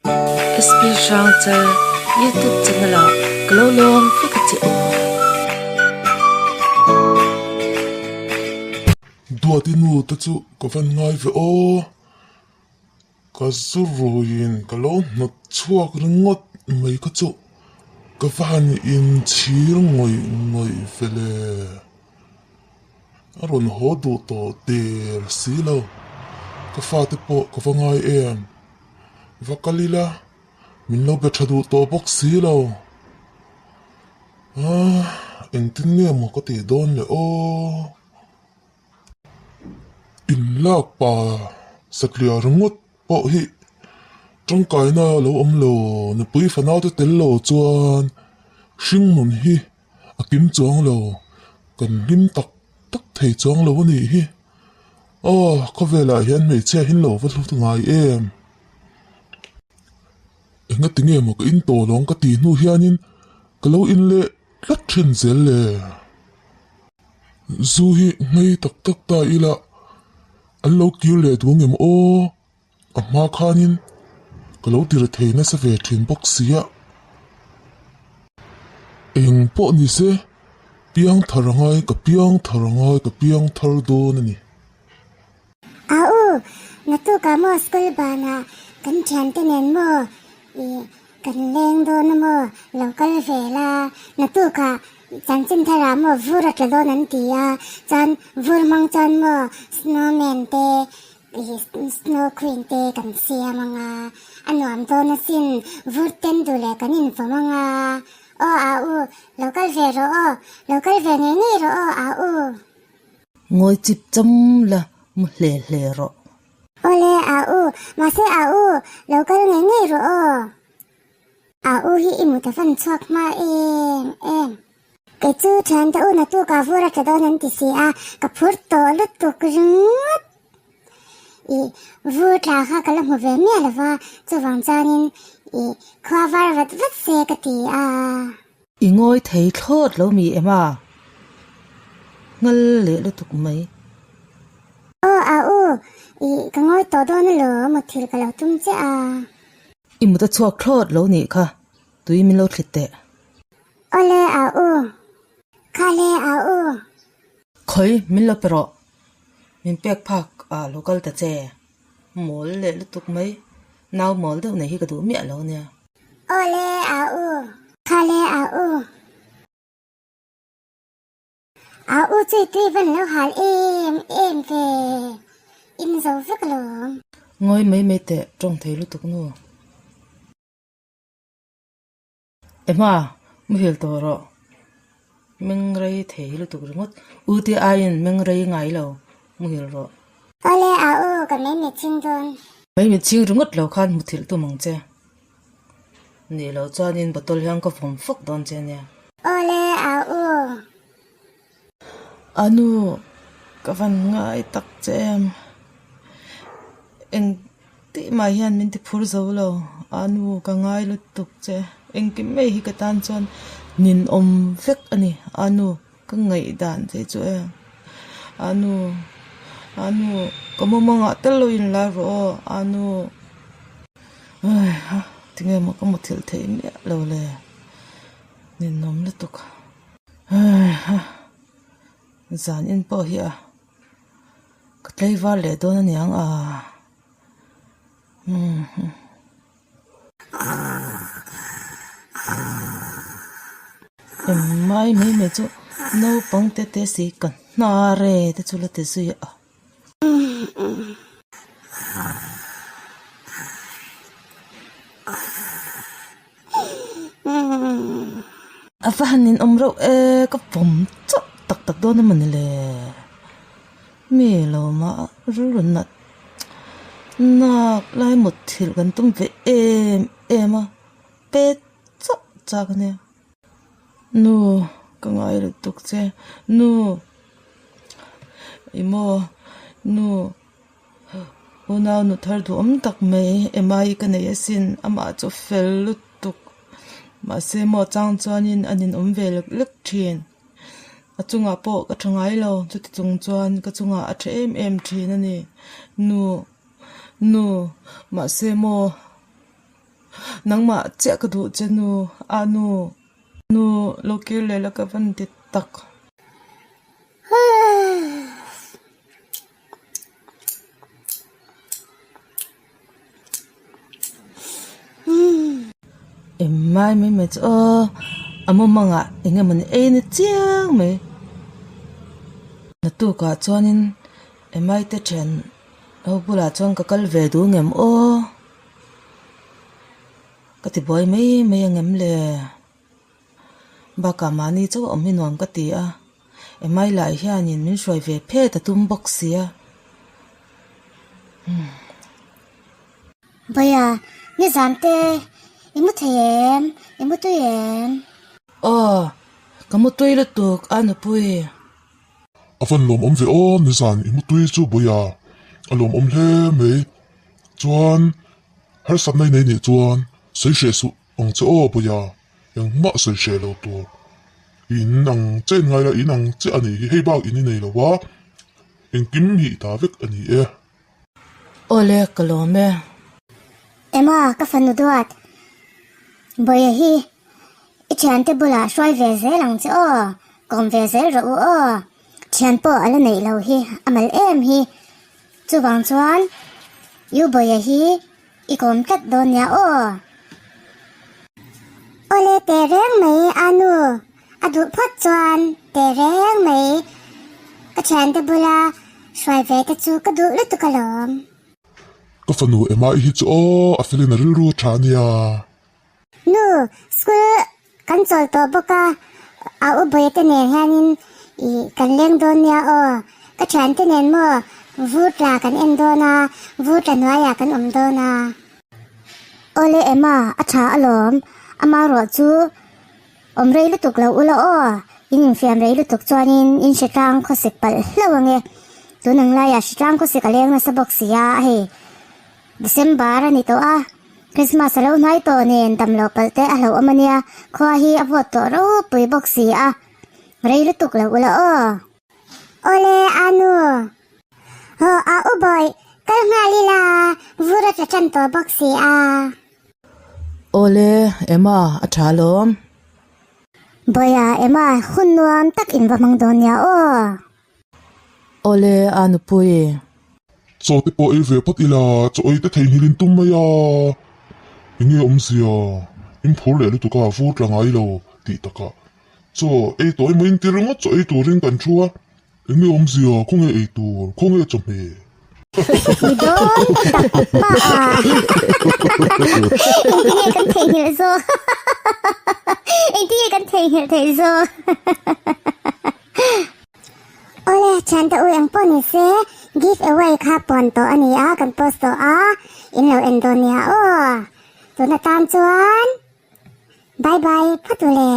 SP Hrangchal YouTube channel ah ka lo lawm vek a che aw. Duati nu te chu ka van ngai ve aw. Ka zu ruiin ka lo hnawt chhuak ringawt mai kha chu ka va han inchhir ngawih ngawih ve le. A rawn haw duh tawh der si lo. Ka fate pawh ka va ngai em. Va kal ila min lo be tha duh tawh bawk si lo. Aaa engtin nge maw ka tih dawn le aw. Inlak pa satliah ringawt pawh hi tangkaina a lo awm lo. Nupui fanaute tel lo chuan hringnun hi a kim chuang lo. Kan hlim tak tak thei chuang lo a nih hi. Aw khawvelah hian hmeichhia hi lo va hlut ngai em? Engati nge maw ka in tawh lawng ka tih hnu hianin ka lo in leh tlat thin zel le. Zu hi nghei tak tak ta ila an lo kir leh duh ngem aw a hma khanin ka lo tir thei nasa ve thin bawk sia. Eng pawh ni se piang thar a ngai ka piang thar a ngai ka piang thar dawn a ni. A u, naktukah maw school banah kan thiante nen maw ih kan leng dawn a maw lo kal ve la, naktukah chanchin tharah maw vur a tla dawn an ti a, chuan vur hmang chuan maw snowman te ih snow queen te kan siam ang a, a nuam dawn asin vur ten duh leh kan invawm ang a, aw a u lo kal ve rawh aw, lo kal ve ngei ngei rawh aw a u. Ngawi chip cham la mu hle hle rawh. Awle a u, mahse a u, lo kal ngei ngei rawh aw. A u hi i mut a fan chhuak hma em em. Kei chu thiante u naktuk ah vur a tla dawn an ti si a, ka phur tawh lutuk ringawt. I vur tla kha ka la hmu ve miah lo va, chuvang chuanin i khua var vat vat se ka ti a. I ngawi thei thlawt lo mi em a? Nghal leh lutuk mai. Aw a u, i ka ngawi tawh dawn elaw muthilh ka lo tum che a. I mut a chhuak thlawt lo nih kha, tui min lo thlit teh. Awle a u, khale a u. Khawi min lo pe rawh, min pek phak a lo kal ta che. Mawl leh lutuk mai, nau mawl deuh nei hi ka duh miah lo nia. Awle a u, khale a u. A u chui tui van lo hal em em ve, in zo vek alawm. Ngawi mai mai teh, tawng thei lutuk nu. Emma, muhil tawh rawh. Meng rei thei lutuk ringawt. U te aiin meng rei ngai lo, muhil rawh. Awle a u, ka mei mit chhing dawn. Mei mit chhing ringawt lo khan muthilh tum ang che. Nih loh chuanin bottle hian ka vawm fawk dawn che ania. Awle a u. A nu, ka van ngai tak che em. Eng tih mah hian min ti phur zo lo. A nu, ka ngai lutuk che. Engkim mai hi ka tan chuan ninawm vek a ni. A nu, ka ngaihdan che chu em. A nu, a nu, ka mumangah tal lo inlar rawh aw. A nu. Ai ha, tinge maw ka muthilh theih miah lo le, ninawm lutuk. Ai ha, zan in pawh hi a ka tlaivar leh dawn aniang a. Umm. Engmai mai mai chu naupang te te si ka hnar e te chu la ti zui a. A va han in awm reuh e ka pawm chauh tak tak dawn emaw ni le mi lo mah rilru nat nak lai mut thilh kan tum ve em em a pet chauh chak a nia. Nu ka ngai lutuk che nu ih maw nu unau nu thar duhawm tak mai emai ka nei asin amah chu fel lutuk mahse maw chang chuanin a ninawm ve lek lek thin a chungah pawh ka tha ngai lo chuti chung chuan ka chungah a tha em em thin a ni nu nu mahse maw. Nangmah chiah ka duh che nu, a nu, nu lo kir leh la ka van ti tak. Emmai mai mai chu aw a mumangah eng emawni ei na chiang mai naktukah chuanin Emmai te thian ho bulah chuan ka kal ve duh ngem aw ka ti buai mai mai angem le. Bakah mahni chauh a awm hi nuam ka ti a, Emai lah hianin min hruai ve phet a tum bawk si a. Umm. Bawia, nizan te i mu thei em? I mu tui em? Aw, ka mu tui lutuk a nupui. A van lawmawm ve aw, nizan i mu tui chu Bawia, a lawmawm hle mai. Chuan harsatna i nei nih chuan sawi hreh suh. Ang che aw Bawia, engmah sawi hreh lo tur. In ang che in ngai la, in ang che a nih hi, hei bak in i nei lo a, engkim hi i ta vek a ni e. Awle, ka lawm e. Emma, ka fanu duat. Bawia hi i thiante bulah hruai ve zel ang che aw, kawm ve zel rawh u aw. Thian pawh a la neih lo hi, a mal em hi. Chuvang chuan U Bawia hi I kawm tlat dawn nia aw. Awle teh reng mai a nu a duh phawt chuan teh reng mai ka thiante bula hruai ve te chu ka duh lutuk alawm. Ka fanu Emma i hi chu aw a felin a rilru a tha ania. Nu, school kan chawl tawh bawk a, a u Bawihte nen hianin ih kan leng dawn nia aw. Ka thiante nen maw vur tla kan en dawn a, vur tla hnuaiah kan awm dawn a. Awle Emma, a tha alawm, ama ruah chu awm rei lutuk lo ula aw, in infiam rei lutuk chuanin in hritlang khawsik palh hlauh ange. Tun ang laiah hritlang khawsik a leng nasa bawk si a, hei. December a ni tawh a, Christmas a lo hnai tawh nen dam loh palh te a hlauhawm a nia, khua hi a vawt tawh ropui bawk si a, rei lutuk lo ula aw. Awle a nu. Haw a u bawih, kal nghal ila, vur a tla tan tawh bawk si a. Awle Emma a tha alawm. Bawih a Emma hun nuam tak in va hmang dawn nia aw. Awle a nupui. Chaw te pawh ei ve phawt ila, chaw ei te theihnghilh in tum mai a. Enge awmzia, in phur leh lutuk a, vur tla ngai lo tih takah. Chaw ei tawh emaw in ti ringawt chaw ei turin kan thu a, enge awmzia, khawnge ei tur, khawnge chawhmeh. Mi dawn tak pa a, engtinge kan theihnghilh zawk, engtinge kan theihnghilh theih zawk. Awle, thiante u eng pawh ni se, give away kha pawn tawh a ni a, kan post tawh a, in lo en dawn nia aw. Tun atan chuan bye bye phawt u le.